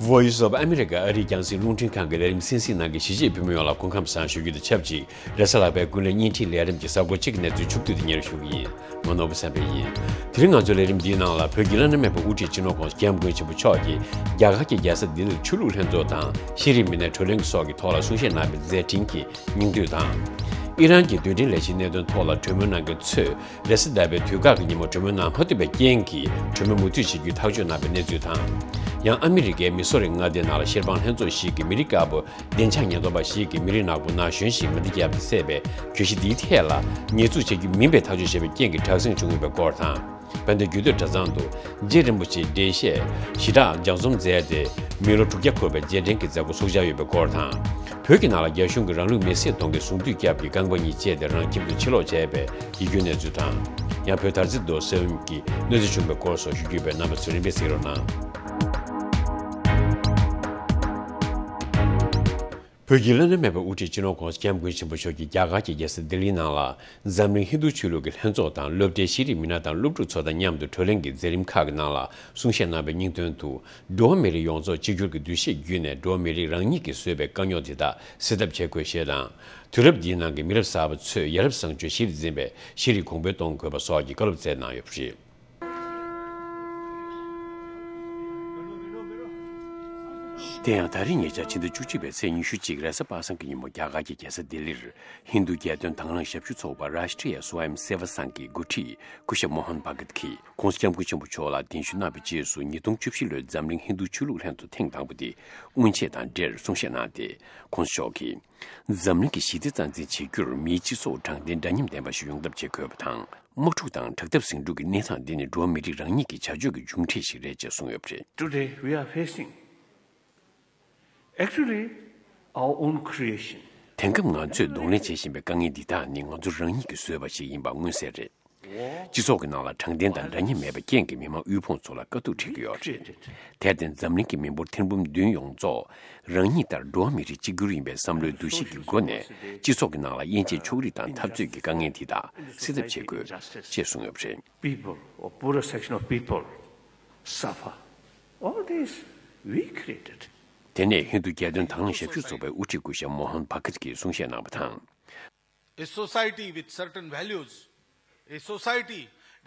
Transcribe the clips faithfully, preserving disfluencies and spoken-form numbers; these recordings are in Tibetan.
Voice of America ཨ་རིའི་རྒྱང་སྲིང་རླུང་འཕྲིན་ཁང་གི་ལས་རིམ་གསན་གཟིགས་གནང་མཁན་གཞིས་བྱེས་བོད་མི་ཡོངས་ལ་སྐུ་ཁམས་བཟང་ཞུ་རྒྱུ་དང་ཆབས་ཅིག་རེས་གཟའ་ལྷག་པའི་ཀུན་གླེང་བརྙན་འཕྲིན་ལས་རིམ་གྱི་གཟའ་འཁོར་གཅིག་གི་གནས་ཚུལ་ཕྱོགས་བསྡུས་དེ་སྙན་སྒྲོན་ཞུ་གི་ཡིན། ང་ནོར་བུ་བསམ་འཕེལ་ཡིན། དེ་རིང་ང་ཚོའི་ལས་རིམ་འདིའི་ནང་ལ་བོད་ཀྱི་བླ་ན་མེད་པའི་དབུ་ཁྲིད་སྤྱི་ནོར་༧གོང་ས་༧སྐྱབས་མགོན་ཆེན་པོ་མཆོག་གིས་རྒྱ་གར་གྱི་རྒྱལ་ས་ལྡི་ལིར་ཆོས་ལུགས་ལྷན་ཚོགས་དང་ཤེས་རིག་མི་སྣའི་བགྲོ་གླེང་སོགས་ཀྱི་ཐོག་ལ་གསུང་བཤད་གནང་བའི་མཛད་འཕྲིན་གྱི་སྙིང་བསྡུས་དང་། ཨི་རན་གྱི་རྡུལ་ཕྲན་ལས་གཞིའི་གནད་དོན་ཐོག་ལ་གྲོས་མོལ་གནང་མཁན་ཚོས་རེས་གཟའ་ཟླ་བའི་དུས་བཀག་གི་ཉིན་མོ་གྲོས་མོལ་གནང་མ་ཐུབ་པའི་རྐྱེན་གྱིས་གྲོས་མོལ་མུ་མཐུད་བྱེད་རྒྱུའི་ཐག་གཅོད་གནང་བའི་གནས་ཚུལ་དང་། ཡང་ཨ་མི་རི་ཀའི་མི་སོ་རི་མངའ་སྡེའི་ནང་ལ་ཤེས་རིག་ལྷན་ཚོགས་ཤིག་གིས་མི་རིགས་དཀར་པོ་བདེ་འཇགས་ཉེན་རྟོག་པ་ཞིག་གིས་མི་རིགས་ནག་པོ་ན་གཞོན་ཞིག་མེ་མདའ་བརྒྱབ་སྟེ་བསད་པའི་གྱོད་གཞི་འདིའི་ཐད་ལ་ཉེས་འཛུགས་བྱེད་རྒྱུ་མིན་པའི་ཐག་གཅོད་བྱས་པའི་རྐྱེན་གྱིས་དྲག་ཟིང་བྱུང་ཡོད་པའི་སྐོར་དང་། དཔལ་ལྡན་རྒྱུད་སྟོད་གྲྭ་ཚང་དུ་རྗེ་རིན་པོ་ཆེའི་འགྲེལ་བཤད་ཞི་དྲག་ལྗགས་རྩོམ་མཛད་དེ་མི་ལོ་དྲུག་བརྒྱ་འཁོར་བའི་རྗེས་དྲན་གྱི་མཛད་སྒོ་ཚོགས་འཆར་ཡོད་པའི་སྐོར་དང་། བོད་ཀྱི་ནང་ལ་རྒྱ་གཞུང་གིས་རང་ལུས་མེར་སྲེག་གཏོང་མཁན་གསུང་སྡུད་སྐྱབས་ཀྱི་རྐང་པ་གཉིས་བཅད་དེ་རང་ཁྱིམ་དུ་ཕྱིར་ལོག་བྱས་པའི་ཡིད་སྐྱོའི་གནས་ཚུལ་དང་། ཡང་བོད་དར་རྩེ་རྡོ་སེམས་ཀྱི་གནོད་འཚེ་བྱུང་བའི་སྐོར་སོགས་ཞུ་རྒྱུ་ཡོད་པས་རྣམ་པ་ཚོས་རིམ་པས་གཟིགས་རོགས་གནང་། བོད་ཀྱི་བླ་ན་མེད་པའི་དབུ་ཁྲིད་སྤྱི་ནོར་༧གོང་ས་༧སྐྱབས་མགོན་ཆེན་པོ་མཆོག་གིས་རྒྱ་གར་གྱི་རྒྱལ་ས་ལྡི་ལིའི་ནང་ལ་འཛམ་གླིང་ཧིན་རྡུ་ཆོས་ལུགས་ཀྱི་ལྷན་ཚོགས་དང་སློབ་གྲྭའི་ཤེས་རིག་མི་སྣ་དང་སློབ་ཕྲུག་ཚོ་དང་མཉམ་དུ་བགྲོ་གླེང་གི་མཛད་རིམ་ཁག་གི་ནང་ལ་གསུང་བཤད་གནང་བའི་སྙིང་དོན་དུ། འགྲོ་བ་མི་རིགས་ཡོངས་རྫོགས་གཅིག་གྱུར་གྱི་འདུ་ཤེས་བརྒྱུད་ནས་འགྲོ་བ་མི་རིགས་རང་ཉིད་ཀྱིས་བཟོས་པའི་དཀའ་རྙོག་དེ་དག་སེལ་ཐབས་བྱེད་དགོས་ཞེས་དང་། དུས་རབས་འདིའི་ནང་གི་མི་རབས་གསར་པ་ཚོས་ཡ་རབས་བཟང་སྤྱོད་གཞིར་འཛིན་པའི་ཤེས་རིག་གོང་འཕེལ་གཏོང་དགོས་པ་སོགས་ཀྱི་བཀའ་སློབ་སྩལ་གནང་ཡོད་པ་རེད། དེ་ཡང་ད་རེས་ཉེ་ཆར་ཕྱི་ཟླ་བཅུ་གཅིག་པའི་ཚེས་ཉི་ཤུ་གཅིག་རེས་གཟའ་པ་སངས་ཀྱི་ཉིན་མོ་རྒྱ་གར་གྱི་རྒྱལ་ས་ལྡི་ལིར་ཧིན་རྡུ་རྒྱལ་དོན་དང་བླངས་ཞབས་ཞུ་ཚོགས་པ་Rashtriya Swayamsevak Sangh གི་འགོ་ཁྲིད་སྐུ་ཞབས་མོ་ཧན་བྷ་གཏ་གིས་༧གོང་ས་༧སྐྱབས་མགོན་ཆེན་པོ་མཆོག་ལ་གདན་ཞུ་གནང་བའི་རྗེས་སུ་ཉིས་སྟོང་བཅུ་བཞི་ལོའི་འཛམ་གླིང་ཧིན་རྡུ་ཆོས་ལུགས་ལྷན་ཚོགས་ཐེངས་དང་པོ་དེ་དབུ་འབྱེད་དང་འབྲེལ་གསུང་བཤད་གནང་སྟེ། ༧གོང་ས་མཆོག་གིས། འཛམ་གླིང་གི་ཞི་བདེ་རྩ་འཛིན་བྱེད་རྒྱུར་མིའི་སྤྱི་ཚོགས་དྲང་བདེན་འདྲ་མཉམ་ལྡན་པ་ཞིག་ཡོང་ཐབས་བྱེད་དགོས་པ་དང་། དམག་འཁྲུག་དང་དྲག་འཐབ་ཟིང་འཁྲུག་གི་གནས་སྟངས་འདི་ནི་འགྲོ་བ་མི་རིགས་རང་ཉིད་ཀྱི་བྱ་སྤྱོད་ཀྱི་མཇུག་འབྲས་ཤིག་རེད་ཅེས་གསུངས་ཡོད་པ་རེད། Today we are facing actually our own creation. དེང་སྐབས་ང་ཚོས་གདོང་ལེན་བྱེད་བཞིན་པའི་དཀའ་ངལ་འདི་དག་ནི་ང་ཚོ་རང་ཉིད་ཀྱིས་བཟོས་པ་ཞིག་ཡིན་པ་མངོན་གསལ་རེད། སྤྱི་ཚོགས་ཀྱི་ནང་ལ་དྲང་བདེན་དང་འདྲ་མཉམ་མེད་པའི་རྐྱེན་གྱིས་མི་མང་དབུལ་ཕོངས་ཚོ་ལ་དཀའ་སྡུག་འཕྲད་ཀྱི་ཡོད་རེད། དེར་བརྟེན་འཛམ་གླིང་གི་མི་འབོར་ཐེར་འབུམ་བདུན་ཡོངས་རྫོགས་རང་ཉིད་ལྟར་འགྲོ་བ་མི་རིགས་གཅིག་གྱུར་ཡིན་པའི་བསམ་བློའི་འདུ་ཤེས་ཀྱི་སྒོ་ནས་སྤྱི་ཚོགས་ཀྱི་ནང་ལ་དབྱེ་འབྱེད་ཕྱོགས་རིས་དང་འཐབ་རྩོད་ཀྱི་དཀའ་ངལ་འདི་དག་སེལ་ཐབས་བྱེད་དགོས་ཅེས་གསུངས་ཡོད་པ་རེད། People or poorer section of people suffer. All this we created. དེ་ནས་ཧིན་རྡུ་རྒྱལ་དོན་དང་བླངས་ཞབས་ཞུ་ཚོགས་པའི་དབུ་ཁྲིད་སྐུ་ཞབས་མོ་ཧན་བྷ་གཏ་གིས་གསུང་བཤད་གནང་བ་དང་། A society with certain values, a society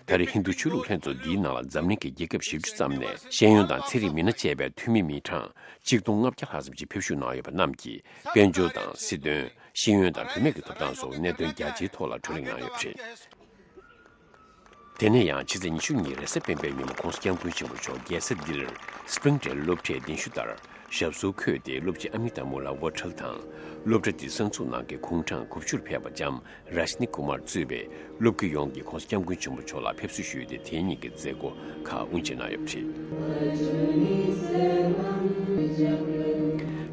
ད་རེས་ཧིན་རྡུ་ཆོས་ལུགས་ལྷན་ཚོགས་འདིའི་ནང་ལ་འཛམ་གླིང་གི་རྒྱལ་ཁབ་བཞི་བཅུ་ཙམ་ནས་ཤེས་ཡོན་དང་ཚན་རིག་མི་སྣ་བཅས་པའི་འཐུས་མི་མི་གྲངས་གཅིག་སྟོང་ལྔ་བརྒྱ་ལྷག་ཙམ་ཞིག་ཕེབས་ཞུགས་གནང་ཡོད་པ་རྣམས་ཀྱིས་དཔལ་འབྱོར་དང་སྲིད་དོན། ཤེས་ཡོན་དང་བུད་མེད་ཀྱི་ཐོབ་ཐང་སོགས་གནད་དོན་རྒྱ་ཆེའི་ཐོག་ལ་བགྲོ་གླེང་གནང་ཡོད་པ་རེད། དེ་ནས་ཡང་ཕྱི་ཚེས་ཉི་ཤུ་གཉིས་རེས་གཟའ་སྤེན་པའི་ཉིན་མོ་༧གོང་ས་༧སྐྱབས་མགོན་ཆེན་པོ་མཆོག་རྒྱལ་ས་ལྡི་ལིར་སྤྲིང་ཌེལ་སློབ་གྲྭའི་གདན་ཞུ་ལྟར་ཞབས་སོར་འཁོད་དེ་སློབ་སྤྱི་ཨ་མི་ཏཱ་མུ་ལ་ཝ་ཊལ་དང་། སློབ་གྲྭ་དེ་གསར་འཛུགས་གནང་མཁན་གུང་ཀྲང་དགུ་བཅུར་ཕེབས་པ་ལྕམ་ར་ཤི་ནི་ཀུ་མར་གཙོས་པའི་སློབ་དགེ་ཡོངས་ཀྱིས་༧གོང་ས་༧སྐྱབས་མགོན་ཆེན་པོ་མཆོག་ལ་ཕེབས་བསུ་ཞུས་ཏེ་དེ་ཉིན་གྱི་མཛད་སྒོ་ཁག་དབུ་འབྱེད་གནང་ཡོད་པ་རེད།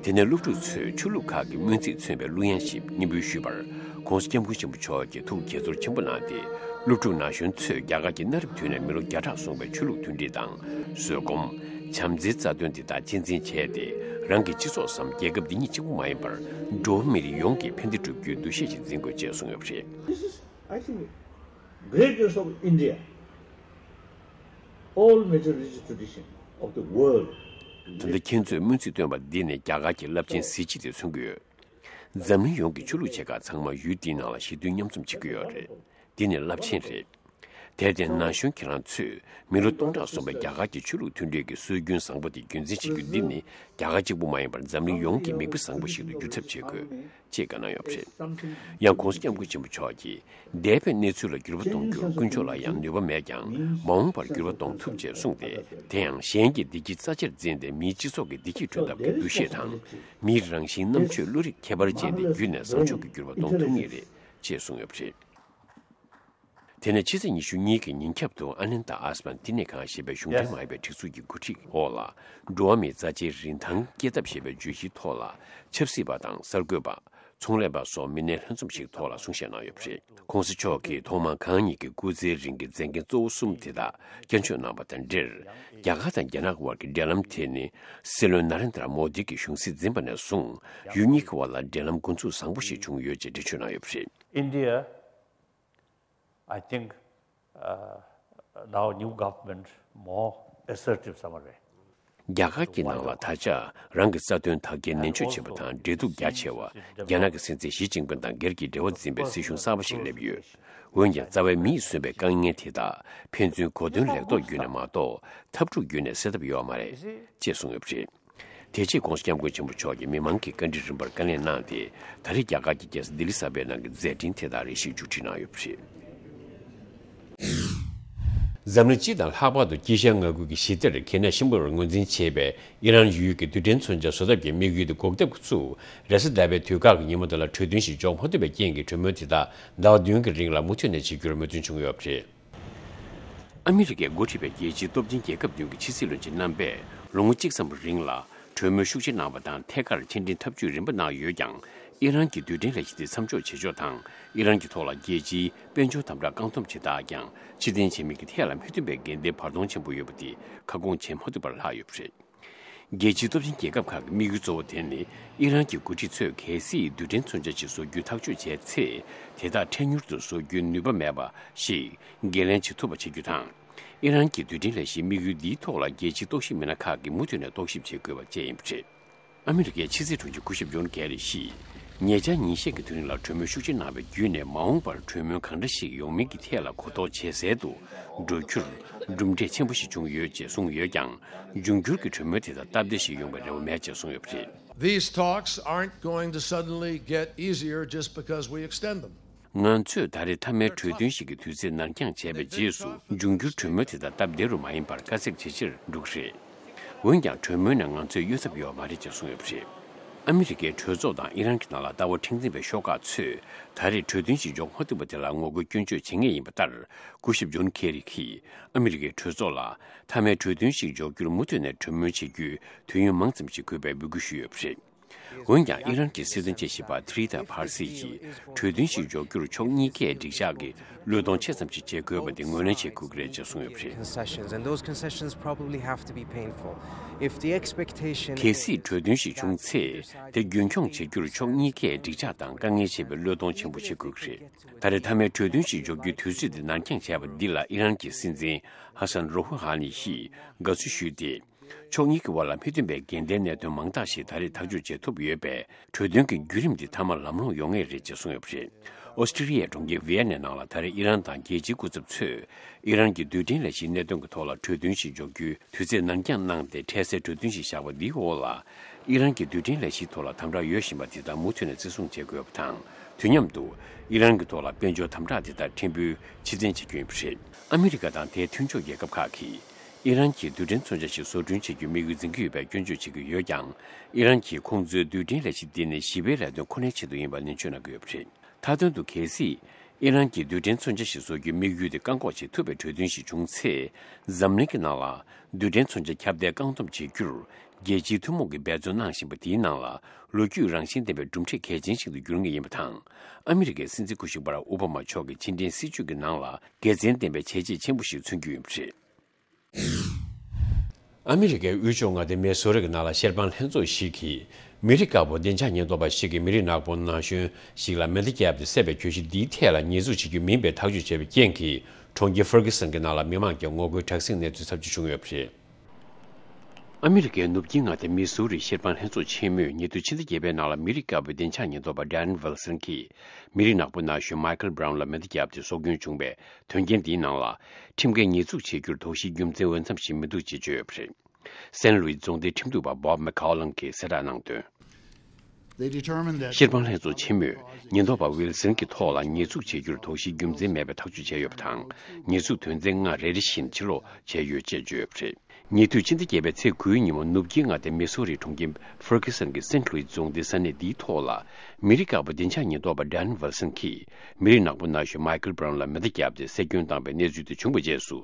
དེ་ནས་སློབ་ཕྲུག་ཚོས་ཆོས་ལུགས་ཁག་གི་སྨོན་ཚིག་མཚོན་པའི་གླུ་དབྱངས་ཤིག་སྙན་འབུལ་ཞུས་པར་༧གོང་ས་༧སྐྱབས་མགོན་ཆེན་པོ་མཆོག་གིས་ཐུགས་དགྱེས་ཚོར་ཆེན་པོ་གནང་སྟེ། སློབ་ཕྲུག་ན་གཞོན་ཚོས་རྒྱ་གར་གྱི་གནའ་རབས་དུས་ནས་མི་ལོ་བརྒྱ་ཕྲག་སོང་བའི་ཆོས་ལུགས་མཐུན་སྒྲིལ་དང་བཟོད་སྒོམ། བྱམས་བརྩེའི་རྩ་དོན་དེ་དག་གཅེས་འཛིན་བྱས་ཏེ། རང་གི་སྤྱི་ཚོགས་སམ་རྒྱལ་ཁབ་འདི་ཉིད་གཅིག་པུ་མ་ཡིན་པར་འགྲོ་བ་མི་རིགས་ཡོངས་ཀྱི་ཕན་བདེ་བསྒྲུབ་རྒྱུའི་འདུ་ཤེས་ཤིག་འཛིན་དགོས་ཅེས་གསུངས་ཡོད་པ་རེད། This is, I think, greatness of India. All major religious tradition of the world. ད་ལྟ་ཁྱེད་ཚོས་སྨོན་ཚིག་བཏོན་པ་འདི་ནི་རྒྱ་གར་གྱི་རླབས་ཆེན་གཟི་བརྗིད་དེ་མཚོན་གྱི་ཡོད། འཛམ་གླིང་ཡོངས་ཀྱི་ཆོས་ལུགས་ཆེ་ཁག་ཚང་མ་ཡུལ་འདིའི་ནང་ལ་ཞི་མཐུན་མཉམ་འཛོམས་བྱེད་ཀྱི་ཡོད་རེད། འདི་ནི་རླབས་ཆེན་རེད། དེར་བརྟེན་ན་གཞོན་ཁྱེད་རང་ཚོས་མི་ལོ་སྟོང་ཕྲག་སོང་བའི་རྒྱ་གར་གྱི་ཆོས་ལུགས་མཐུན་སྒྲིལ་གྱི་སྲོལ་རྒྱུན་བཟང་པོ་དེ་རྒྱུན་འཛིན་བྱེད་རྒྱུ་འདི་ནི་རྒྱ་གར་གཅིག་པུ་མ་ཡིན་པར་འཛམ་གླིང་ཡོངས་ཀྱི་མིག་དཔེ་བཟང་པོ་ཞིག་ཏུ་འགྱུར་ཐབས་བྱེད་དགོས། ཅེས་བཀའ་གནང་ཡོད་པ་རེད། ཡང་༧གོང་ས་༧སྐྱབས་མགོན་ཆེན་པོ་མཆོག་གིས་འདས་པའི་གནས་ཚུལ་ལ་འགྱུར་བ་གཏོང་རྒྱུར་དཀོན་མཆོག་ལ་ཡང་ནུས་པ་མེད་ཀྱང་། མ་འོངས་པར་འགྱུར་བ་གཏོང་ཐུབ་ཅེས་གསུངས་ཏེ། དེ་ཡང་གཞན་གྱི་བདེ་སྐྱིད་རྩ་ཆེར་འཛིན་ཏེ་མིའི་སྤྱི་ཚོགས་ཀྱི་བདེ་སྐྱིད་བསྐྲུན་ཐབས་ཀྱི་འདུ་ཤེས་དང་། མིའི་རང་བཞིན་རྣམ་དཔྱོད་བློ་རིག་ཁྱད་པར་ཅན་དེ་བརྒྱུད་ནས་བཟང་ཕྱོགས་ཀྱི་འགྱུར་བ་གཏོང་ཐུབ་ངེས་རེད་ཅེས་གསུངས་ཡོད་པ་རེད། དེ་ནས་ཕྱི་ཚེས་ཉི་ཤུ་གཉིས་ཀྱི་ཉིན་ཁྱབ་ཏུ་ཨ་ནན་ད་ཨས་པན་བསྟི་གནས་ཁང་ཞེས་པའི་གཞུང་འབྲེལ་མ་ཡིན་པའི་སྒྲིག་འཛུགས་ཀྱི་འགོ་ཁྲིད་འོག་ལ། འགྲོ་བ་མིའི་རྩ་ཆེའི་རིན་ཐང་སྐྱེད་ཐབས་ཞེས་པའི་བརྗོད་གཞིའི་ཐོག་ལ། ཆབ་སྲིད་པ་དང་གསར་འགོད་པ། ཚོང་ལས་པ་སོགས་མི་སྣའི་ལྷན་འཛོམས་ཤིག་ཐོག་ལ་གསུང་བཤད་གནང་ཡོད་པ་རེད། ༸གོང་ས་མཆོག་གིས་ཐོག་མར་གང་ཉིད་ཀྱི་སྐུ་ཚེའི་རིང་གི་མཛད་འགན་གཙོ་བོ་གསུམ་དེ་དག་བསྐྱར་བརྗོད་གནང་བ་དང་འབྲེལ། རྒྱ་གར་དང་རྒྱ་ནག་དབར་གྱི་འབྲེལ་ལམ་དེ་ནི་སྲིད་བློན་ན་རེན་དྲ་མོ་དི་གི་གཞུང་སྲིད་འཛིན་པ་ནས་བཟུང་ཡུལ་གཉིས་ཀྱི་དབར་ལ་འབྲེལ་ལམ་འགོ་འཛུགས་བཟང་པོ་ཞིག་བྱུང་ཡོད་ཅེས་འགྲེལ་བརྗོད་གནང་ཡོད་པ་རེད། India, I think, uh, now new government more assertive ཙམ་རེད། རྒྱ་གར་གྱི་ནང་ལ་ད་ཆ་རང་གི་རྩ་དོན་དག་སྐྱེལ་ནན་བརྗོད་བྱེད་པ་དང་འབྲེལ་གཏུག་རྒྱ་ཆེ་བ། རྒྱ་ནག་གི་སྲིད་འཛིན་ཞི་ཅིན་ཕིང་དང་སྒེར་གྱི་འབྲེལ་བ་འཛིན་པའི་སྲིད་གཞུང་གསར་པ་ཞིག་སླེབས་ཡོད། འོན་ཀྱང་རྩ་བའི་མིས་གསོན་པའི་དཀའ་ངལ་དེ་དག་ཕན་ཚུན་གོ་དོན་ལེགས་ཐོག་བརྒྱུད་ནས་མ་གཏོགས་འཐབ་འཁྲུག་བརྒྱུད་ནས་སེལ་ཐབས་ཡོད་མ་རེད། ཅེས་གསུངས་ཡོད་པ་རེད། དེ་རྗེས་༧གོང་ས་༧སྐྱབས་མགོན་ཆེན་པོ་མཆོག་གིས་མི་མང་གི་བཀའ་འདྲི་རིམ་པར་བཀའ་ལན་གནང་སྟེ། ད་རེས་རྒྱ་གར་གྱི་རྒྱལ་ས་ལྡི་ལི་གསར་པའི་ནང་གི་མཛད་འཕྲིན་དེ་དག་རེ་ཞིག་མཇུག་སྒྲིལ་གནང་ཡོད་པ་རེད། འཛམ་གླིང་སྤྱི་དང་ལྷག་པར་དུ་དཀྱིལ་ཤར་མངའ་ཁུལ་གྱི་ཞི་བདེར་གལ་གནད་ཆེན་པོར་ངོས་འཛིན་བྱེད་པའི་ཨི་རན་ཡུལ་གྱི་རྡུལ་ཕྲན་མཚོན་ཆ་བཟོ་ཐབས་ཀྱི་དམིགས་ཡུལ་དེ་འགོག་ཐབས་ཀྱི་ཚུལ། རེས་གཟའ་ཟླ་བའི་དུས་བཀག་གི་ཉིན་མོ་དེ་ལ་གྲོས་མཐུན་ཞིག་འཇོག་མ་ཐུབ་པའི་རྐྱེན་གྱིས་གྲོས་མོལ་དེ་དག་ཟླ་བ་བདུན་གྱི་རིང་ལ་མུ་མཐུད་ནས་བྱེད་རྒྱུར་མོས་མཐུན་བྱུང་ཡོད་པ་རེད། ཨ་མི་རི་ཀས་འགོ་ཁྲིད་པའི་རྒྱལ་སྤྱིའི་སྟོབས་ཆེན་རྒྱལ་ཁབ་བདུན་གྱི་ཕྱི་སྲིད་བློན་ཆེན་རྣམ་པས་ལོ་ངོ་གཅིག་ཙམ་རིང་ལ་གྲོས་མོལ་ཤུགས་ཆེ་གནང་བ་དང་ཐད་ཀར་ཕྱི་འབྲེལ་འཐབ་ཇུས་རིམ་པ་གནང་ཡོད་ཀྱང་། ཨི་རན་གྱི་རྡུལ་ཕྲན་ལས་གཞི་དེ་མཚམས་འཇོག་བྱེད་ཕྱོགས་དང་། ཨི་རན་གྱི་ཐོག་ལ་རྒྱལ་སྤྱིའི་དཔལ་འབྱོར་དམ་དྲག་བཀག་སྡོམ་བྱེད་སྟངས་ཀྱང་ཕྱིར་འཐེན་བྱེད་མིན་གྱི་ཐད་ལ་མི་མཐུན་པའི་འགལ་ཟླའི་བར་སྟོང་ཆེན་པོ་ཡོད་པ་དེ་ཁ་སྐོང་བྱེད་མ་ཐུབ་པར་ལྷག་ཡོད་པ་རེད། རྒྱལ་སྤྱིའི་སྟོབས་ཆེན་རྒྱལ་ཁབ་ཁག་གི་དམིགས་ཡུལ་གཙོ་བོ་དེ་ནི། ཨི་རན་གྱི་འགོ་ཁྲིད་ཚོས་གལ་སྲིད་རྡུལ་ཕྲན་མཚོན་ཆ་ཞིག་བཟོ་རྒྱུའི་ཐག་གཅོད་བྱས་ཚེ། དེ་དག་འཕྲལ་མྱུར་དུ་བཟོ་རྒྱུའི་ནུས་པ་མེད་པ་ཞིག་འགན་ལེན་བྱེད་ཐུབ་པ་བྱེད་རྒྱུ་དང་། ཨི་རན་གྱི་རྡུལ་ཕྲན་ལས་གཞིའི་དམིགས་ཡུལ་འདིའི་ཐོག་ལ་རྒྱལ་སྤྱིའི་རྟོག་ཞིབ་མི་སྣ་ཁག་གིས་མུ་མཐུད་ནས་རྟོག་ཞིབ་བྱེད་དགོས་པ་བཅས་ཡིན་པ་རེད། ཨ་མི་རི་ཀའི་ཕྱི་སྲིད་དྲུང་ཆེ་སྐུ་ཞབས་ཇོན་ཀེ་རི་ཞིས། ཉེ་ཆར་ཉིན་ཤས་ཀྱི་དུས་རིང་ལ་གྲོས་མོལ་ཤུགས་ཆེ་གནང་བའི་བརྒྱུད་ནས། མ་འོངས་པར་གྲོས་མོལ་གང་འདྲ་ཞིག་ཡོང་མིན་གྱི་ཐད་ལ་གོ་རྟོགས་ཇེ་གསལ་དུ་འགྲོ་རྒྱུར་གྲུབ་འབྲས་ཆེན་པོ་ཞིག་བྱུང་ཡོད་ཅེས་གསུངས་ཡོད་ཀྱང་། འབྱུང་འགྱུར་གྱི་གྲོས་མོལ་དེ་དག་སྟབས་བདེ་ཞིག་ཡོང་བའི་རེ་བ་མེད་ཅེས་གསུངས་ཡོད་པ་རེད། These talks aren't going to suddenly get easier just because we extend them. ང་ཚོས་ད་རེས་མཐའ་མའི་གྲོས་མཐུན་ཞིག་གི་དུས་ཚོད་ནར་འགྱངས་བྱས་པའི་རྗེས་སུ། འབྱུང་འགྱུར་གྲོས་མོལ་དེ་དག་སྟབས་བདེ་རུ་མ་ཡིན་པར་དཀའ་ཚེགས་ཇེ་ཆེར་འགྲོ་གི་རེད། འོན་ཀྱང་། གྲོས་མོལ་ནས་ང་ཚོས་གཡོལ་ཐབས་ཡོད་མ་རེད་ཅེས་གསུངས་ཡོད་པ་རེད། ཨ་མི་རི་ཀའི་གྲོས་ཚོགས་དང་ཨི་རན་གྱི་ནང་ལ་ལྟ་བ་མཁྲེགས་འཛིན་པའི་ཤོག་ཁག་ཚོས། ད་རེས་གྲོས་མཐུན་ཞིག་འཇོག་མ་ཐུབ་པ་དེ་ལ་ངོ་རྒོལ་སྐྱོན་བརྗོད་བྱེད་ངེས་ཡིན་པ་ལྟར། སྐུ་ཞབས་ཇོན་ཁེ་རི་གིས་ཨ་མི་རི་ཀའི་གྲོས་ཚོགས་ལ། མཐའ་མའི་གྲོས་མཐུན་ཞིག་འཇོག་རྒྱུར་མུ་མཐུད་ནས་གྲོས་མོལ་བྱེད་རྒྱུའི་དུས་ཡུན་མང་ཙམ་ཞིག་དགོས་པའི་འབོད་སྐུལ་ཞུས་ཡོད་པ་རེད། འོན་ཀྱང་། ཨི་རན་གྱི་སྲིད་དོན་དཔྱད་ཞིབ་པ་ཐི་རི་ཐ་ཕར་སི་ཡིས། གྲོས་མཐུན་ཞིག་འཇོག་རྒྱུར་ཕྱོགས་གཉིས་ཀས་འགྲིག་འཇགས་ཀྱི་བློས་གཏོང་ཆེ་ཙམ་ཞིག་བྱེད་དགོས་པ་དེ་ངོས་ལེན་བྱེད་དགོས་ཀྱི་རེད་ཅེས་གསུངས་ཡོད་པ་རེད། Concessions, and those concessions probably have to be painful. If the expectation གལ་སྲིད་གྲོས་མཐུན་ཞིག་བྱུང་ཚེ། དེ་རྒྱུན་འཁྱོངས་བྱེད་རྒྱུར་ཕྱོགས་གཉིས་ཀས་འགྲིག་འཇགས་དང་དཀའ་ངལ་ཆེ་བའི་བློས་གཏོང་ཆེན་པོ་བྱེད་དགོས་ཀྱི་རེད། ད་རེས་མཐའ་མའི་གྲོས་མཐུན་ཞིག་འཇོག་རྒྱུའི་དུས་ཚོད་དེ་ནར་འགྱངས་བྱས་པ་འདི་ལ་ཨི་རན་གྱི་སྲིད་འཛིན་ཧ་སན་རོ་ཧུ་ཧ་ནི་ཡིས་དགའ་བསུ་ཞུས་ཏེ། ཕྱོགས་གཉིས་ཀྱི་དབར་ལ་མི་མཐུན་པའི་འགལ་ཟླའི་གནད་དོན་མང་དག་ཞིག་ད་རེས་ཐག་གཅོད་བྱེད་ཐུབ་ཡོད་པས། གྲོས་མཐུན་གྱི་བརྒྱུད་རིམ་འདི་མཐའ་མ་ལམ་ལྷོང་ཡོང་ངེས་རེད་ཅེས་གསུངས་ཡོད་པ་རེད། ཨོ་སི་ཀྲི་ལི་ཡའི་གྲོང་ཁྱེར་ཝི་ཡན་ནའི་ནང་ལ་ད་རེས་ཨི་རན་དང་རྒྱལ་སྤྱིའི་སྐུ་ཚབ་ཚོས། ཨི་རན་གྱི་རྡུལ་ཕྲན་ལས་གཞིའི་གནད་དོན་གྱི་ཐོག་ལ་གྲོས་མཐུན་ཞིག་འཇོག་རྒྱུའི་དུས་ཚོད་ནར་འགྱངས་གནང་སྟེ། འཕྲལ་སེལ་གྲོས་མཐུན་ཞིག་བཞག་པ་འདིའི་འོག་ལ། ཨི་རན་གྱི་རྡུལ་ཕྲན་ལས་གཞིའི་ཐོག་ལ་དམ་དྲག་ཡོད་བཞིན་པ་དེ་དག་མུ་མཐུད་ནས་བརྩི་སྲུང་བྱེད་དགོས་པ་དང་། དུས་མཉམ་དུ། ཨི་རན་གྱི་ཐོག་ལ་དཔལ་འབྱོར་དམ་དྲག་དེ་དག་ཕྲན་བུ་ཕྱིར་འཐེན་བྱེད་རྒྱུ་ཡིན་པ་རེད། ཨ་མི་རི་ཀ་དང་དེའི་མཐུན་ཕྱོགས་རྒྱལ་ཁབ་ཁག་གིས། ཨི་རན་གྱིས་རྡུལ་ཕྲན་མཚོན་ཆ་ཞིག་བཟོ་སྐྲུན་བྱེད་རྒྱུའི་དམིགས་ཡུལ་འཛིན་གྱི་ཡོད་པའི་སྐྱོན་བརྗོད་བྱེད་ཀྱི་ཡོད་ཀྱང་། ཨི་རན་གྱིས་ཁོང་ཚོའི་རྡུལ་ཕྲན་ལས་གཞི་འདི་ནི་ཞི་བའི་ལས་དོན་ཁོ་ནའི་ཆེད་དུ་ཡིན་པ་ནན་བརྗོད་གནང་གི་ཡོད་པ་རེད། མཐའ་དོན་དུ། གལ་སྲིད་ཨི་རན་གྱིས་རྡུལ་ཕྲན་མཚོན་ཆ་ཞིག་བཟོ་རྒྱུའི་དམིགས་ཡུལ་དེ་བཀག་འགོག་བྱེད་ཐུབ་པའི་གྲོས་མཐུན་ཞིག་བྱུང་ཚེ། འཛམ་གླིང་གི་ནང་ལ་རྡུལ་ཕྲན་མཚོན་ཆ་ཁྱབ་གདལ་བཀག་སྡོམ་བྱེད་རྒྱུར། རྒྱལ་སྤྱིའི་ཐུན་མོང་གིས་འབད་བརྩོན་གནང་བཞིན་པ་དེའི་ནང་ལ། ལོ་རྒྱུས་རང་བཞིན་ལྡན་པའི་གྲུབ་འབྲས་གལ་ཆེན་ཞིག་ཏུ་འགྱུར་ངེས་ཡིན་པ་དང་། ཨ་མི་རི་ཀའི་སྲིད་འཛིན་སྐུ་ཞབས་བྷ་རག་ཨོ་བྷ་མ་མཆོག་གི་ཕྱི་འབྲེལ་སྲིད་ཇུས་ཀྱི་ནང་ལ། དགེ་མཚན་ལྡན་པའི་བྱས་རྗེས་ཆེན་པོ་ཞིག་མཚོན་རྒྱུ་ཡིན་པ་རེད། ཨ་མི་རི་ཀའི་དབུས་ཕྱོགས་མངའ་སྡེ་མི་སོ་རི་གི་ནང་ལ་ཤེར་ཕན་ལྷན་ཚོགས་ཤིག་གིས། མི་རིགས་དཀར་པོ་བདེ་འཇགས་ཉེན་རྟོག་པ་ཞིག་གིས་མི་རིགས་ནག་པོ་ན་གཞོན་ཞིག་ལ་མེ་མདའ་བརྒྱབ་སྟེ་བསད་པའི་གྱོད་གཞི་འདིའི་ཐད་ལ་ཉེས་འཛུགས་བྱེད་རྒྱུ་མིན་པའི་ཐག་གཅོད་བྱས་པའི་རྐྱེན་གྱིས། གྲོང་ཁྱེར་ཧྥར་གྷི་སན་གྱི་ནང་ལ་མི་མང་གི་ངོ་རྒོལ་དྲག་ཟིང་གནས་ཚུལ་ཚབས་ཆེ་བྱུང་ཡོད་པ་རེད། ཨ་མི་རི་ཀའི་ནུབ་དཀྱིལ་མངའ་སྡེ་མི་སུ་རིའི་ཤེར་ཕན་ལྷན་ཚོགས་ཆེན་མོས་ཉེ་དུས་ཕྱི་ཟླ་བརྒྱད་པའི་ནང་ལ་མི་རིགས་དཀར་པོའི་བདེ་འཇགས་ཉེན་རྟོག་པ་ཌེན་ཝིལ་སན་གྱིས། མི་རིགས་ནག་པོ་ན་གཞོན་མའི་ཁལ་བྷ་རའུན་ལ་མེ་མདའ་བརྒྱབ་སྟེ་སྲོག་སྐྱོན་བྱུང་བའི་དོན་རྐྱེན་འདིའི་ནང་ལ། ཁྲིམས་འགལ་ཉེས་འཛུགས་བྱེད་རྒྱུར་དོགས་གཞིའི་རྒྱུ་མཚན་འོས་འཚམ་ཞིག་མི་འདུག་ཅེས་བརྗོད་ཡོད་པ་རེད། སན་ལུའི་རྫོང་སྡེའི་ཁྲིམས་གཏུག་པ་བོབ་མེ་ཁའོ་ལང་གིས་གསལ་བསྒྲགས་གནང་དོན། They determined that ཤེར་ཕན་ལྷན་ཚོགས་ཆེན་མོས་ཉེན་རྟོག་པ་ཝིལ་སན་གྱི་ཐོག་ལ་ཉེས་འཛུགས་བྱེད་རྒྱུར་དོགས་གཞིའི་རྒྱུ་མཚན་མེད་པའི་ཐག་གཅོད་བྱས་ཡོད་པ་དང་། ཉེས་འཛུགས་དོན་ཚན་ལྔ་རེ་རེ་བཞིན་ཕྱིར་སློག་བྱས་ཡོད་ཅེས་བརྗོད་ཡོད་པ་རེད། ཉེ་དུས་ཕྱི་ཟླ་བརྒྱད་པའི་ཚེས་དགུའི་ཉིན་མོ། ནུབ་དཀྱིལ་མངའ་སྡེ་མི་སུ་རི་གྲོང་ཁྱེར་ཧྥར་གྷི་སན་གྱི་སན་ལུའི་རྫོང་སྡེའི་ས་གནས་འདིའི་ཐོག་ལ། མི་རིགས་དཀར་པོ་བདེ་འཇགས་ཉེན་རྟོག་པ་ཌེན་ཝིལ་སན་གྱིས། མི་རིགས་ནག་པོ་ན་གཞོན་མའི་ཁལ་བྷ་རའུན་ལ་མེ་མདའ་བརྒྱབ་སྟེ་བསད་སྐྱོན་བཏང་བའི་གནས་ཚུལ་དེ་བྱུང་བའི་རྗེས་སུ།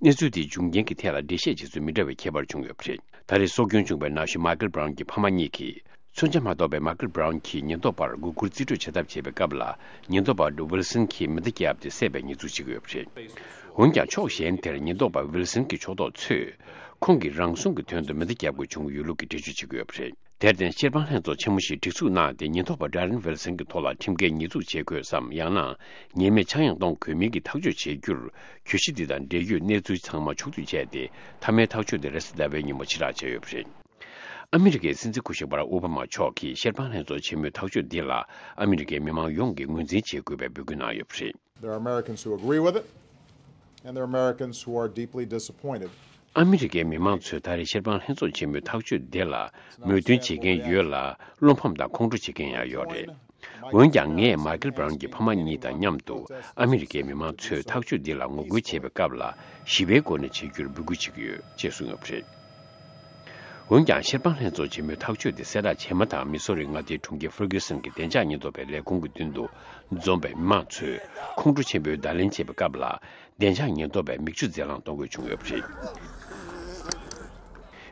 གནས་ཚུལ་དེའི་འབྱུང་རྐྱེན་གྱི་ཐད་ལ་འགྲེལ་བཤད་བྱེད་ཚུལ་མི་འདྲ་བའི་ཁྱད་པར་བྱུང་ཡོད་པ་རེད། ད་རེས་སྲོག་སྐྱོན་བྱུང་བའི་ན་གཞོན་མའི་ཁལ་བྷ་རའུན་གྱི་ཕ་མ་གཉིས་ཀྱིས། མཚོན་ཆ་མ་གཏོགས་པའི་མའི་ཁལ་བྷ་རའུན་གྱིས་ཉེན་རྟོག་པར་མགོ་སྒུར་རྩིས་སྤྲོད་བྱ་ཐབས་བྱེད་པའི་སྐབས་ལ། ཉེན་རྟོག་པ་ཝིལ་སན་གྱིས་མེ་མདའ་བརྒྱབ་སྟེ་བསད་པའི་ཉེས་འཛུགས་བྱེད་ཀྱི་ཡོད་པ་རེད། འོན་ཀྱང་། ཕྱོགས་གཞན་དེར་ཉེན་རྟོག་པ་ཝིལ་སན་གྱི་ཕྱོགས་གཏོགས་ཚོས། ཁོང་གིས་རང་སྲུང་གི་དོན་དུ་མེ་མདའ་བརྒྱབ་དགོས་བྱུང་ཡོད་ལུགས་ཀྱི་འགྲེལ་བརྗོད་བྱེད་ཀྱི་ཡོད་པ་རེད། དེར་བརྟེན། བཤེར་དཔང་ལྷན་ཚོགས་ཆེན་མོ་ཞིག་སྒྲིག་འཛུགས་གནང་སྟེ། ཉེན་རྟོག་པ་Darren Wilson་གྱི་ཐོག་ལ་ཁྲིམས་འགལ་ཉེས་འཛུགས་བྱེད་དགོས་སམ། ཡང་ན་ཉེས་མེད་ཆག་ཡང་གཏོང་དགོས་མིན་གྱི་ཐག་གཅོད་བྱེད་རྒྱུར། གྱོད་གཞི་འདི་དང་འབྲེལ་ཡོད་གནས་ཚུལ་ཚང་མ་ཕྱོགས་བསྡུས་བྱས་ཏེ། མཐའ་མའི་ཐག་གཅོད་དེ་རེས་གཟའ་ཟླ་བའི་ཉིན་མོ་ཕྱིར་བསྒྲགས་བྱས་ཡོད་པ་རེད། ཨ་མི་རི་ཀའི་སྲིད་འཛིན་སྐུ་ཞབས་Barack Obama་མཆོག་གིས་བཤེར་དཔང་ལྷན་ཚོགས་ཆེན་མོའི་ཐག་གཅོད་འདི་ལ་ཨ་མི་རི་ཀའི་མི་མང་ཡོངས་ཀྱིས་ངོས་འཛིན་བྱེད་དགོས་པའི་འབོད་སྐུལ་གནང་ཡོད་པ་རེད། There are Americans who agree with it, and there are Americans who are deeply disappointed. ཨ་མི་རི་ཀའི་མི་མང་ཚོས་ད་རེས་བཤེར་དཔང་ལྷན་ཚོགས་ཆེན་མོའི་ཐག་གཅོད་འདི་ལ་མོས་མཐུན་བྱེད་མཁན་ཡོད་ལ། བློ་ཕམ་དང་ཁོང་ཁྲོ་བྱེད་མཁན་ཡང་ཡོད་རེད། འོན་ཀྱང་། ངས་Michael Brown་གྱི་ཕ་མ་གཉིས་དང་མཉམ་དུ་ཨ་མི་རི་ཀའི་མི་མང་ཚོས་ཐག་གཅོད་འདི་ལ་ངོ་རྒོལ་བྱེད་པའི་སྐབས་ལ་ཞི་བའི་སྒོ་ནས་བྱེད་རྒྱུར་འབོད་སྐུལ་བྱེད་ཀྱི་ཡོད་ཅེས་གསུངས་ཡོད་པ་རེད། འོན་ཀྱང་། བཤེར་དཔང་ལྷན་ཚོགས་ཆེན་མོའི་ཐག་གཅོད་དེ་གསལ་བསྒྲགས་བྱས་མ་ཐག་མི་སོ་རིའི་མངའ་སྡེའི་གྲོང་ཁྱེར་ཧྥར་གྷི་སན་གྱི་བདེ་འཇགས་ཉེན་རྟོག་པའི་ལས་ཁུངས་ཀྱི་མདུན་དུ་འཛོམས་པའི་མི་མང་ཚོས་ཁོང་ཁྲོ་ཆེན་པོས་བརྡ་ལན་བྱེད་པའི་སྐབས་ལ། བདེ་འཇགས་ཉེན་རྟོག་པས་མིག་ཆུ་རྫས་ལངས་གཏོང་དགོས་བྱུང་ཡོད་པ་རེད།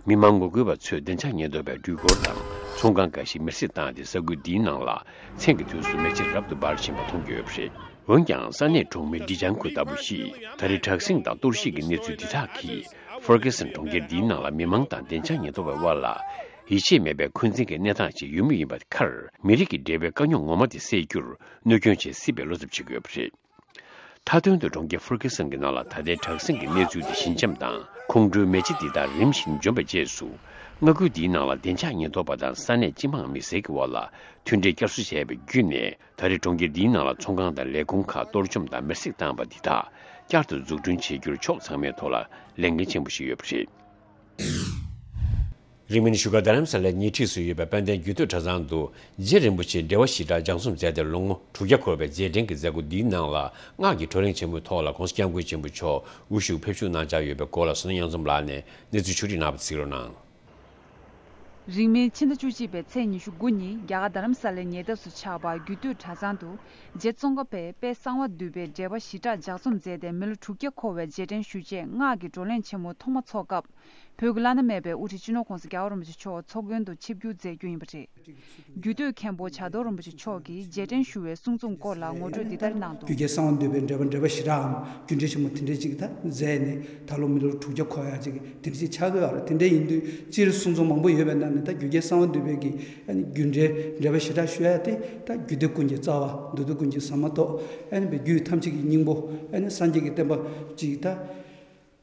མི་མང་ངོ་རྒོལ་བ་ཚོས་བདེ་འཇགས་ཉེན་རྟོག་པའི་འགྲུལ་འཁོར་དང་ཚོང་ཁང་འགའ་ཞིག་མེར་སྲེག་བཏང་སྟེ། ས་ཁུལ་འདིའི་ནང་ལ་མཚན་གྱི་དུས་སུ་མེ་ལྕེ་རབ་ཏུ་འབར་བཞིན་པ་མཐོང་རྒྱུ་ཡོད་པ་རེད། འོན་ཀྱང་། ས་གནས་གྲོང་མི་ཌི་ཅང་ཁུལ་ལྟ་བུ་ཞིག་ད་རེས་དྲག་ཟིང་དང་གཏོར་བཤིག་གི་གནས་ཚུལ་འདི་དག་གིས་ཧྥར་གྷི་སན་གྲོང་ཁྱེར་འདིའི་ནང་ལ་མི་མང་དང་བདེ་འཇགས་ཉེན་རྟོག་པའི་དབར་ལ་ཡིད་ཆེས་མེད་པའི་འཁོན་འཛིན་གྱི་གནས་སྟངས་ཤིག་ཡོད་མུས་ཡིན་པ་ཁར། མི་རིགས་ཀྱི་འབྲེལ་བའི་དཀའ་རྙོག་ངོ་མ་དེ་སེལ་རྒྱུར་གནོད་སྐྱོན་ཆེད་སྲིད་པའི་བློ་འཚབ་བྱེད་ཀྱི་ཡོད་པ་རེད། མཐའ་དོན་དུ་གྲོང་ཁྱེར་ཧྥར་གྷི་སན་གྱི་ནང་ལ་ད་ལྟའི་དྲག་ཟིང་གི་གནས་ཚུལ་དེ་ཞི་འཇམ་དང་། ཁོང་ཁྲོའི་མེ་ལྕེ་འདི་དག་རིམ་བཞིན་འཇོམས་པའི་རྗེས་སུ། མངའ་ཁུལ་འདིའི་ནང་ལ་བདེ་འཇགས་ཉེན་རྟོག་པ་དང་ས་གནས་སྤྱི་དམངས་མི་སེར་གྱི་དབར་ལ་མཐུན་སྒྲིལ་བསྐྱར་གསོ་བྱས་པ་བརྒྱུད་ནས། ད་རེས་གྲོང་ཁྱེར་འདིའི་ནང་ལ་ཚོང་ཁང་དང་ལས་ཁུངས་ཁག་གཏོར་བཅོམ་དང་མེར་སྲེག་བཏང་བ་འདི་དག་བསྐྱར་དུ་འཛུགས་སྐྲུན་བྱེད་རྒྱུར་ཕྱོགས་ཚང་མའི་ཐོག་ལ་ལས་འགན་ཆེན་པོ་ཞིག་ཡོད་པ་རེད། རིང་མིན་བཞུགས་སྒར་རྡ་རམ་ས་ལའི་ཉེ་འཁྲིས་སུ་ཡོད་པའི་དཔལ་ལྡན་རྒྱུད་སྟོད་གྲྭ་ཚང་དུ་རྗེ་རིན་པོ་ཆེའི་འགྲེལ་པ་ཞིབ་ཕྲ་ལྗགས་རྩོམ་མཛད་དེ་ལོ་ངོ་དྲུག་བརྒྱ་འཁོར་བའི་རྗེས་དྲན་གྱི་མཛད་སྒོ་འདིའི་ནང་ལ། སྔགས་ཀྱི་བགྲོ་གླེང་ཆེན་མོའི་ཐོག་ལ་༸གོང་ས་༸སྐྱབས་མགོན་ཆེན་པོ་མཆོག་དབུ་བཞུགས་ཕེབས་བསུ་གནང་འཆར་ཡོད་པའི་སྐོར་ལ་བསོད་ནམས་དབྱངས་འཛོམས་ལགས་ནས་གནས་ཚུལ་ཕྱོགས་བསྒྲིགས་གནང་བ་གཟིགས་རོགས་གནང་། རིང་མིན་ཕྱི་ཟླ་བཅུ་གཅིག་པའི་ཚེས་ཉི་ཤུ་དགུ་ཉིན་རྒྱ་གར་རྡ་རམ་ས་ལའི་ཉེ་འདབས་སུ་ཆགས་པ་རྒྱུད་སྟོད་གྲྭ་ཚང་དུ་རྗེ་ཙོང་ཁ་པས་དཔལ་གསང་བ་འདུས་པའི་འགྲེལ་པ་ཞིབ་ཕྲ་ལྗགས་རྩོམ་མཛད་དེ་མི་ལོ་དྲུག་བརྒྱ་འཁོར་བའི་རྗེས་དྲན་ཞུ་ཆེད་སྔགས་ཀྱི་བགྲོ་གླེང་ཆེན་མོ་ཐོག་མ་འཚོགས་སྐབས། བོད་ཀྱི་བླ་ན་མེད་པའི་དབུ་ཁྲིད་སྤྱི་ནོར་༸གོང་ས་༸རྒྱལ་བ་རིན་པོ་ཆེ་མཆོག་ཚོགས་མགོན་དུ་ཆིབས་བསྒྱུར་མཛད་རྒྱུ་ཡིན་པ་རེད། རྒྱུད་སྟོད་མཁན་པོ་བྱ་རྡོར་རིན་པོ་ཆེ་མཆོག་གིས་རྗེས་དྲན་ཞུ་བའི་གསུང་རྩོམ་སྐོར་ལ་ངོ་སྤྲོད་འདི་ལྟར་གནང་འདུག་རྒྱུད་རྒྱལ་གསང་བ་འདུས་པའི་འགྲེལ་པ་འགྲེལ་པ་ཞིབ་ཕྲའམ་རྒྱུད་འགྲེལ་ཆེན་མོ་དེ་འདྲ་ཅིག་ད་མཛད་ནས་ད་ལོ་མི་ལོ་དྲུག་བརྒྱ་འཁོར་ཡག་ཅིག་དེ་འདྲ་ཅིག་ཆགས་ཀྱི་ཡོད་རེད། དེ་འདྲ་ཡིན་དུས་སྤྱིར་གསུང་རྩོམ་མང་པོ་ཡོད་པའི་ནང་ནས་ད་རྒྱུད་རྒྱལ་གསང་བ་འདུས་པའི་གི་ཨ་ནི་རྒྱུད་འགྲེལ་འགྲེལ་པ་ཞིབ་ཕྲ་ཞུ་ཡག་དེ་ད་རྒྱུད་སྡེ་ཀུན་གྱི་རྩ་བ། མདོ་སྡེ་ཀུན་གྱི་ཟ་མ་ཏོག་ཨ་ནི་བའི་རྒྱུད་ཐམས་ཅད་ཀྱི་སྙིང་པོ། ཨ་ནི་སངས་རྒྱས་ཀྱི་བསྟན་པ་ཅིག་ད།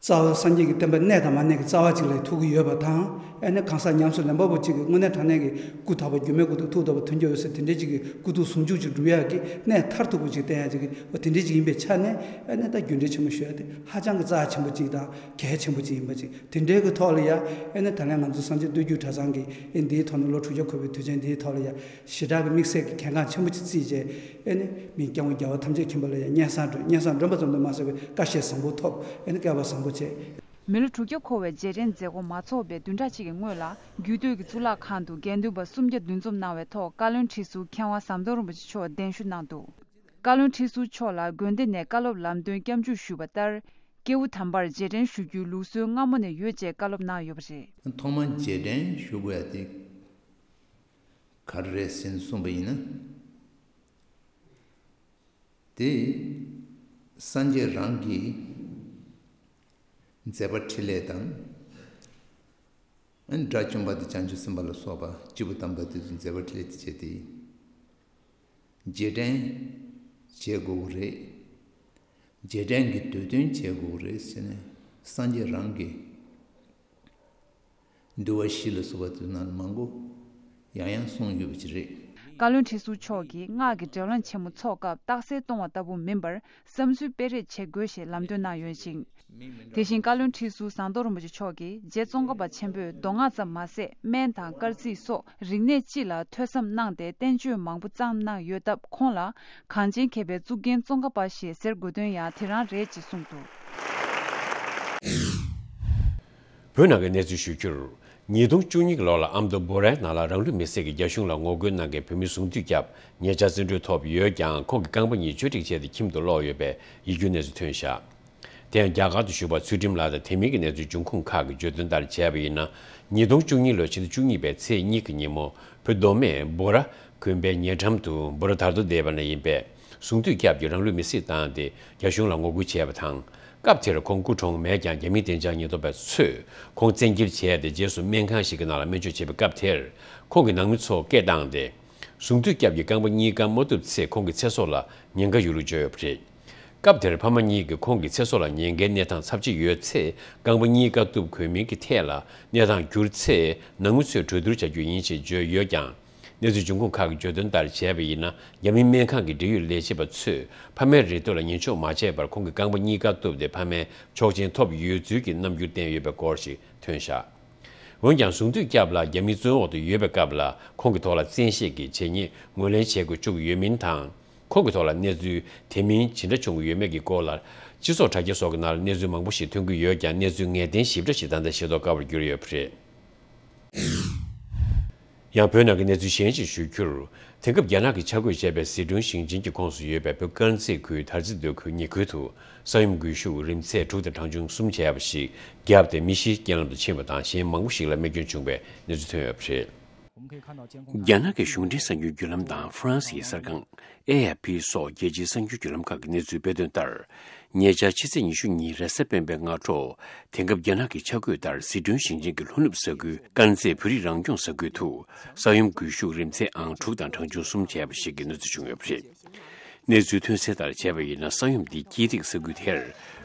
རྩ་བ་སངས་རྒྱས་ཀྱི་བསྟན་པ་གནས་དང་མ་གནས་ཀྱི་རྩ་བ་གཅིག་ལ་ཐུག་གི་ཡོད་པ་དང་། ཨ་ནི་གང་ཟག་ཉམས་སུ་ལེན་པ་པོ་གཅིག་གིས་དངོས་གནས་དྲང་གནས་ཀྱི་སྐུ་དག་པ་སྒྱུ་མའི་སྐུ་དང་ཐུགས་དག་པ་དོན་གྱི་འོད་ཟེར་དེ་འདྲའི་གཅིག་གི་སྐུ་ཐུགས་ཟུང་འཇུག་ཅིག་སྒྲུབ་ཡག་གི་གནས་མཐར་ཐུག་པ་ཅིག་བསྟན་ཡག་ཅིག་གི་འོ་དེ་འདྲའི་གཅིག་ཡིན་པའི་ཆ་ནས། ཨ་ནི་ད་རྒྱུད་འགྲེལ་ཆེན་མོ་ཞུ་ཡག་དེ་ཧ་ཅང་གི་རྩ་ཆེན་པོ་གཅིག་དང་གལ་ཆེན་པོ་གཅིག་ཡིན་པ་ཅིག་དེ་འདྲའི་གི་ཐོག་ལ་ཡ། ཨ་ནི་ད་ལན་ང་ཚོ་སངས་རྒྱས་སྟོད་རྒྱུད་གྲྭ་ཚང་གིས་ཨ་འདིའི་ཐོག་ནས་ལོ་དྲུག་བརྒྱ་འཁོར་བའི་དུས་ཆེན་འདིའི་ཐོག་ལ་ཡ། ཞེ་དྲག་གི་དམིགས་བསལ་གྱི་གལ་འགངས་ཆེན་པོ་ཅིག་བརྩིས་རྗེས། ཨེ་ནི་མི་སྐྱབས་མགོན་རྒྱལ་བ་ཐམས་ཅད་མཁྱེན་པ་ལ་ཡང་སྙན་སེང་སྒྲོན། སྙན་སེང་སྒྲོན་པ་ཙམ་དུ་མ་ཟད་པའི་བཀའ་བཞེས་བཟང་པོ་ཐོབ། ཨེ་ནི་བསྐལ་པ་བཟང་པོ་བྱས། མི་ལོ་དྲུག་བརྒྱ་འཁོར་བའི་རྗེས་དྲན་མཛད་སྒོ་མ་འཚོགས་པའི་བདུན་ཕྲག་གཅིག་གི་སྔོན་ལ་རྒྱུད་སྟོད་ཀྱི་གཙུག་ལག་ཁང་དུ་དགེ་འདུན་པ་སུམ་བརྒྱ་འདུ་འཛོམས་གནང་བའི་ཐོག་བཀའ་བློན་ཁྲི་ཟུར་མཁས་དབང་ཟམ་གདོང་རིན་པོ་ཆེ་མཆོག་གདན་ཞུ་གནང་འདུག་བཀའ་བློན་ཁྲི་ཟུར་མཆོག་ལ་དགོན་སྡེ་ནས་བཀའ་སློབ་ལམ་སྟོན་སྐྱབས་འཇུག་ཞུས་པ་ལྟར། སྐྱེས་བུ་དམ་པར་རྗེས་དྲན་ཞུ་རྒྱུའི་ལུགས་སྲོལ་སྔ་མོ་ནས་ཡོད་ཅེས་བཀའ་སློབ་གནང་ཡོད་པ་རེད། ཐོག་མར་རྗེས་དྲན་ཞུ་དགོས་ཡ་དེ། ག་རེ་རེད་ཟེར་ནས་གསུངས་པ་ཡིན་ན། དེ་སངས་རྒྱས་རང་གིས་མཛད་པ་འཕྲིན་ལས་དང་། དགྲ་བཅོམ་པ་དང་བྱང་ཆུབ་སེམས་དཔའ་ལ་སོགས་པ་སྐྱེས་བུ་དམ་པ་དེ་ཚོ་མཛད་པ་འཕྲིན་ལས་དེ་བྱས་ཏེ། རྗེས་དྲན་བྱེད་དགོས་ཀྱི་རེད། རྗེས་དྲན་གྱི་དུས་སྟོན་བྱེད་དགོས་ཀྱི་རེད་ཟེར་ནས་སངས་རྒྱས་རང་གིས། འདུལ་བ་བཞི་ལ་སོགས་པ་དེ་ནང་མང་པོ་ཡང་ཡང་གསུངས་ཡོད་པ་ཅིག་རེད། བཀའ་བློན་ཁྲི་ཟུར་མཆོག་གིས་སྔགས་ཀྱི་བགྲོ་གླེང་ཆེན་མོ་འཚོགས་སྐབས་རྟགས་གསལ་གཏོང་བ་ལྟ་བུ་མིན་པར་བསམ་ཚུལ་སྤེལ་རེས་བྱེད་དགོས་ཞེས་ལམ་སྟོན་གནང་ཡོད་ཅིང་། དེ་བཞིན་བཀའ་བློན་ཁྲི་ཟུར་ཟམ་གདོང་རིན་པོ་ཆེ་མཆོག་གིས་རྗེ་ཙོང་ཁ་པ་ཆེན་པོས་མདོ་སྔགས་ཙམ་མ་ཟད་སྨན་དང་སྐར་རྩིས་སོགས་རིག་གནས་སྤྱི་ལ་ཐོས་བསམ་གནང་སྟེ་བསྟན་བཅོས་མང་པོ་བརྩམས་གནང་ཡོད་སྟབས་ཁོང་ལ་གངས་ཅན་མཁས་པའི་གཙུག་རྒྱན་ཙོང་ཁ་པ་ཞེས་ཟེར་དགོས་དོན་ཡང་དེ་རང་རེད་ཅེས་གསུངས་འདུག་བོད་ནང་གི་གནས་ཚུལ་ཞུ་རྒྱུར། ཉིས་སྟོང་བཅུ་གཉིས་ཀྱི་ལོ་ལ་ཨ་མདོ་འབོ་རའི་ནང་ལ་རང་ལུས་མེར་སྲེག་གིས་རྒྱ་གཞུང་ལ་ངོ་རྒོལ་གནང་མཁན་བོད་མི་ཟུང་དུས་བརྒྱབ་ཉེ་ཆར་བཙོན་གྲོལ་ཐོབ་ཡོད་ཀྱང་། ཁོང་གི་རྐང་པ་གཉིས་བཅོས་སྒྲིག་བྱས་ཏེ་ཁྱིམ་དུ་ལོག་ཡོད་པའི་ཡིད་སྐྱོའི་གནས་ཚུལ་ཐོན་བཞག་དེ་ཡང་རྒྱ་གར་དུ་བཞུགས་པ་ཚུལ་ཁྲིམས་ལགས་དང་དེ་མིན་གྱི་གནས་ཚུལ་འབྱུང་ཁུངས་ཁག་གིས་བརྗོད་དོན་ལྟར་བྱས་པ་ཡིན་ན། ཉིས་སྟོང་བཅུ་གཉིས་ལོའི་ཕྱི་ཟླ་བཅུ་གཉིས་པའི་ཚེས་གཉིས་ཀྱི་ཉིན་མོ། བོད་མདོ་སྨད་འབོ་ར་དགོན་པའི་ཉེ་འགྲམ་དུ་འབོ་ར་དར་མདོ་སྡེ་བ་ན་ཡིན་པའི་ གཟུངས་བསྡུས་སྐྱབས་ཀྱིས་རང་ལུས་མེར་སྲེག་བཏང་སྟེ་རྒྱ་གཞུང་ལ་ངོ་རྒོལ་བྱས་པ་དང་། སྐབས་དེར་ཁོང་སྐུ་གྲོངས་མེད་ཀྱང་རྒྱ་མིའི་བདེ་འཇགས་ཉེན་རྟོག་པ་ཚོས་ཁོང་བཙན་འཁྱེར་བྱས་ཏེ་རྗེས་སུ་སྨན་ཁང་ཞིག་གི་ནང་ལ་སྨན་བཅོས་བྱེད་པའི་སྐབས་དེར་ཁོང་གི་ནང་མི་ཚོ་སྐད་བཏང་སྟེ། གཟུངས་བསྡུས་སྐྱབས་ཀྱི་རྐང་པ་གཉིས་ཀ་མ་གཏུབ་ཚེ་ཁོང་གི་ཚེ་སྲོག་ལ་ཉེན་ཁ་ཡོད་ལུགས་བརྗོད་ཡོད་པ་རེད། སྐབས་དེར་ཕ་མ་གཉིས་ཀྱིས་ཁོང་གི་ཚེ་སྲོག་ལ་ཉེན་ཁའི་གནས་སྟངས་ཚབས་ཆེ་ཡོད་ཚེ་རྐང་པ་གཉིས་ཀ་གཏུབ་དགོས་མིན་གྱི་ཐད་ལ་གནས་སྟངས་འགྱུར་ཚེ་ནང་མི་ཚོས་གྲོས་བསྡུར་བྱ་རྒྱུ་ཡིན་ཞེས་བརྗོད་ཡོད་ཀྱང་། གནས་ཚུལ་འབྱུང་ཁུངས་ཁག་གིས་བརྗོད་དོན་ལྟར་བྱས་པ་ཡིན་ན། རྒྱ་མིའི་སྨན་ཁང་གི་འབྲེལ་ཡོད་ལས་བྱེད་པ་ཚོས་ཕ་མའི་རེ་འདོད་ལ་ཉན་ཕྱོགས་མ་བྱས་པར་ཁོང་གི་རྐང་པ་གཉིས་ཀ་གཏུབ་སྟེ་ཕ་མའི་ཆོག་མཆན་ཐོབ་ཡོད་ཚུལ་གྱི་རྣམ་འགྱུར་བསྟན་ཡོད་པའི་སྐོར་ཞིག་ཐོན་བཞག་འོན་ཀྱང་གཟུངས་བསྡུས་སྐྱབས་ལགས་རྒྱ་མིའི་བཙོན་འོག་ཏུ་ཡོད་པའི་སྐབས་ལ་ཁོང་གི་ཐོག་ལ་བཙན་ཤེད་ཀྱིས་བྱས་ཉེས་ངོས་ལེན་བྱེད་དགོས་བཅུག་ཡོད་མིན་དང་། ཁོང་གི་ཐོག་ལ་གནས་ཚུལ་དེ་མིན་ཇི་འདྲ་བྱུང་གི་ཡོད་མེད་ཀྱི་སྐོར་ལ་སྤྱི་ཚོགས་དྲ་རྒྱ་སོགས་ཀྱི་ནང་ལ་གནས་ཚུལ་མང་པོ་ཞིག་ཐོན་གྱི་ཡོད་ཀྱང་གནས་ཚུལ་ངེས་གཏན་ཞིབ་ཕྲ་ཞིག་ད་ལྟ་ཤེས་རྟོགས་དཀའ་བར་གྱུར་ཡོད་པ་རེད། ཡང་བོད་ནང་གི་གནས་ཚུལ་གཞན་ཞིག་ཞུ་རྒྱུར། དེང་སྐབས་རྒྱ་ནག་གིས་འཆར་འགོད་བྱས་པའི་ཟི་ཀྲུང་ཞིང་ཆེན་གྱི་ཁོངས་སུ་ཡོད་པའི་བོད་དཀར་མཛེས་ཁུལ་དར་རྩེ་སྡོད་ཁུལ་ཉེ་ཁུལ་དུ་ས་ཡོམ་འགུལ་ཤུགས་རིམ་ཚད་དྲུག་དང་གྲངས་ཆུང་གསུམ་བྱས་པ་ཞིག་བརྒྱབ་སྟེ་མི་ཤི་རྐྱེན་ལམ་དུ་ཕྱིན་པ་དང་གཞན་མང་པོ་ཞིག་ལ་རྨས་སྐྱོན་བྱུང་བའི་གནས་ཚུལ་ཐོན་ཡོད་པ་རེད། རྒྱ་ནག་གི་གཞུང་འབྲེལ་གསར་འགྱུར་བརྒྱུད་ལམ་དང་ཧྥ་རན་སིའི་གསར་ཁང་ཨེ་ཨེཕ་པི་སོགས་རྒྱལ་སྤྱིའི་གསར་འགྱུར་བརྒྱུད་ལམ་ཁག་གི་གནས་ཚུལ་སྤེལ་དོན་ལྟར། ཉེ་ཆར་ཕྱི་ཚེས་ཉི་ཤུ་ཉིན་རེས་གཟའ་སྤེན་པའི་སྔ་དྲོ། དེང་སྐབས་རྒྱ་ནག་གི་འཆར་འགོད་ལྟར་ཟི་ཀྲུང་ཞིང་ཆེན་གྱི་ལྷོ་ནུབ་ས་ཁུལ་དཀར་མཛེས་བོད་རིགས་རང་སྐྱོང་ས་ཁུལ་དུ་ས་ཡོམ་འགུལ་ཤུགས་རིམ་ཚད་ཨང་དྲུག་དང་གྲངས་ཆུང་གསུམ་བྱས་པ་ཞིག་གི་གནས་ཚུལ་བྱུང་ཡོད་པ་རེད། གནས་ཚུལ་ཐོན་གསལ་ལྟར་བྱས་པ་ཡིན་ན་ས་ཡོམ་འདིའི་དཀྱིལ་རིགས་ས་ཁུལ་དེར་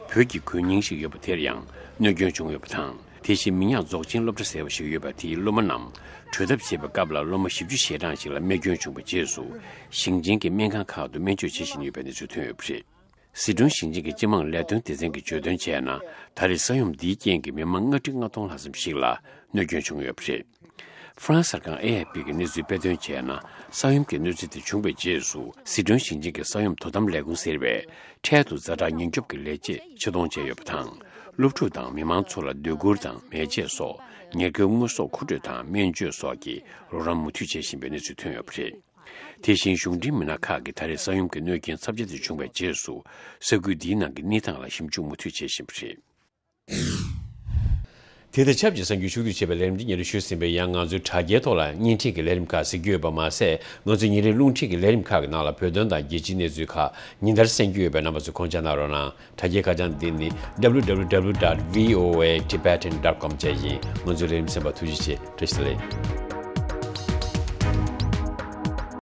བོད་ཀྱི་དགོན་རྙིང་ཞིག་ཡོད་པ་དེར་ཡང་གནོད་སྐྱོན་བྱུང་ཡོད་པ་དང་། དེ་བཞིན་མི་ཉག་རྫོགས་ཆེན་སློབ་གྲྭ་ཟེར་བ་ཞིག་ཡོད་པ་དེའི་སློབ་མ་རྣམས་གྲོལ་ཐབས་བྱེད་པའི་སྐབས་ལ་སློབ་མ་བཞི་བཅུ་ཞེ་གྲངས་ཤིག་ལ་རྨས་སྐྱོན་བྱུང་བའི་རྗེས་སུ་ཞིང་ཆེན་གྱི་སྨན་ཁང་ཁག་ཏུ་སྨན་བཅོས་བྱེད་བཞིན་ཡོད་པའི་གནས་ཚུལ་ཐོན་ཡོད་པ་རེད། ཟི་ཀྲུང་ཞིང་ཆེན་གྱི་སྤྱི་དམངས་ལས་དོན་སྡེ་ཚན་གྱིས་བརྗོད་དོན་བྱས་ན། ད་རེས་ས་ཡོམ་འདིའི་རྐྱེན་གྱིས་མི་མང་ལྔ་ཁྲི་ལྔ་སྟོང་ལྷག་ཙམ་ཞིག་ལ་གནོད་སྐྱོན་བྱུང་ཡོད་པ་རེད། ཧྥ་རན་སི་གསར་ཁང་ཨེ་ཨེཕ་པི་གི་གནས་ཚུལ་སྤེལ་དོན་བྱས་ན། ས་ཡོམ་གྱི་གནོད་འཚེ་དེ་བྱུང་བའི་རྗེས་སུ་ཟི་ཀྲུང་ཞིང་ཆེན་གྱི་ས་ཡོམ་དོ་དམ་ལས་ཁུངས་ཟེར་བས་འཕྲལ་དུ་ཛ་དྲག་ཉེན་སྐྱོབ་ཀྱི་ལས་བྱེད་ཆེད་གཏོང་བྱས་ཡོད་པ་དང་། སློབ་ཕྲུག་དང་མི་མང་ཚོ་ལ་སྡོད་གུར་དང་མལ་ཆས་སོགས་ཉེན་ཁའི་དངོས་ཟོག་མཁོ་སྤྲོད་དང་སྨན་བཅོས་སོགས་ཀྱི་རོགས་རམ་མུ་མཐུད་བྱེད་བཞིན་པའི་གནས་ཚུལ་ཐོན་ཡོད་པ་རེད། དེ་བཞིན་གཞུང་འབྲེལ་མི་སྣ་ཁག་གིས་ད་རེས་ས་ཡོམ་གྱི་གནོད་རྐྱེན་ཚབས་ཆེ་དེ་བྱུང་བའི་རྗེས་སུ་ས་ཁུལ་འདིའི་ནང་གི་གནས་སྟངས་ལ་ཞིབ་འཇུག་མུ་མཐུད་བྱེད་བཞིན་པ་རེད། དེ་དང་ཆབས་ཅིག་གསར་འགྱུར་ཕྱོགས་བསྡུས་བྱས་པའི་ལས་རིམ་འདི་ཉན་རེ་ཞུས་ཟིན་པས། ཡང་ང་ཚོའི་དྲ་རྒྱའི་ཐོག་ལ་བརྙན་འཕྲིན་གྱི་ལས་རིམ་ཁག་གཟིགས་རྒྱུ་ཡོད་པ་མ་ཟད། ང་ཚོའི་ཉིན་རེའི་རླུང་འཕྲིན་གྱི་ལས་རིམ་ཁག་གི་ནང་ལ་བོད་དོན་དང་རྒྱལ་སྤྱིའི་གནས་ཚུལ་ཁག་ཉིན་ལྟར་གསན་རྒྱུ་ཡོད་པས། རྣམ་པ་ཚོས་ཁོང་ཆ་གནང་རོགས་གནང་། དྲ་རྒྱའི་ཁ་བྱང་འདི་ནི་W W W dot V O A Tibetan dot com བཅས་ཡིན། ང་ཚོའི་ལས་རིམ་གསན་པར་ཐུགས་རྗེ་ཆེ། བཀྲ་ཤིས་བདེ་ལེགས།